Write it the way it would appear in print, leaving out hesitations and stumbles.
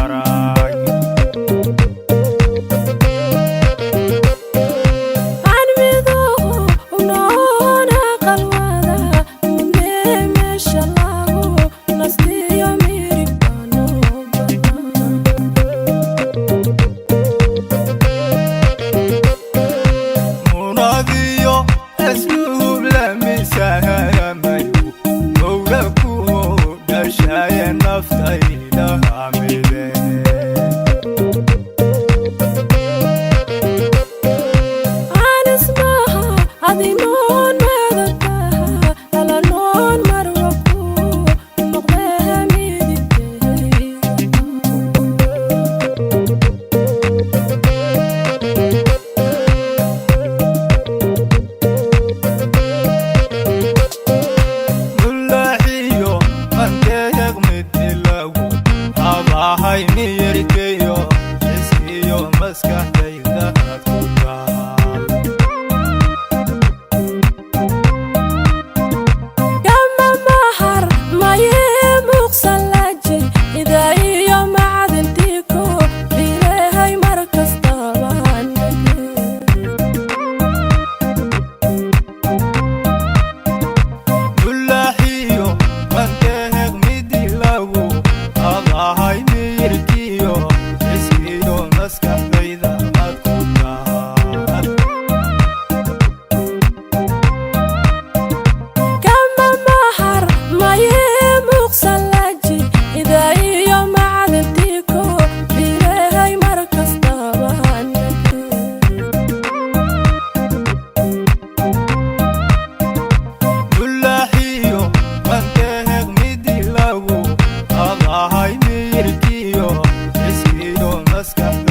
Arag. Aan midoownoon aqalwada mudnee, meesha lagu nastiyo mirig baanoo badan. Munaadiyo asluub la misaamayo, mawla ku dhashaye naftayda hamide. Aan ismaha adinoon madadaha alanoon marwa ku noqdee midigtayda. Mulaaxiyo mandeeq midi lagu abahay, miyirkayo xiskiyo maskaxdayda had ku taal. Kama mahar maye muuqsan lajay idaa iyo macdintiiko filehay mar kastabaan. Mulaaxiyo mandeeq midi lagu abahay, miyirkiyo xiskiyo maskaxdayda had ku taal. Kama mahar maye muuqsan lajay idaa iyo macdintiiko filehay mar kastabaan. Mulaaxiyo mandeeq midi lagu abahay, miyirkiyo xiskiyo maskaxdayda.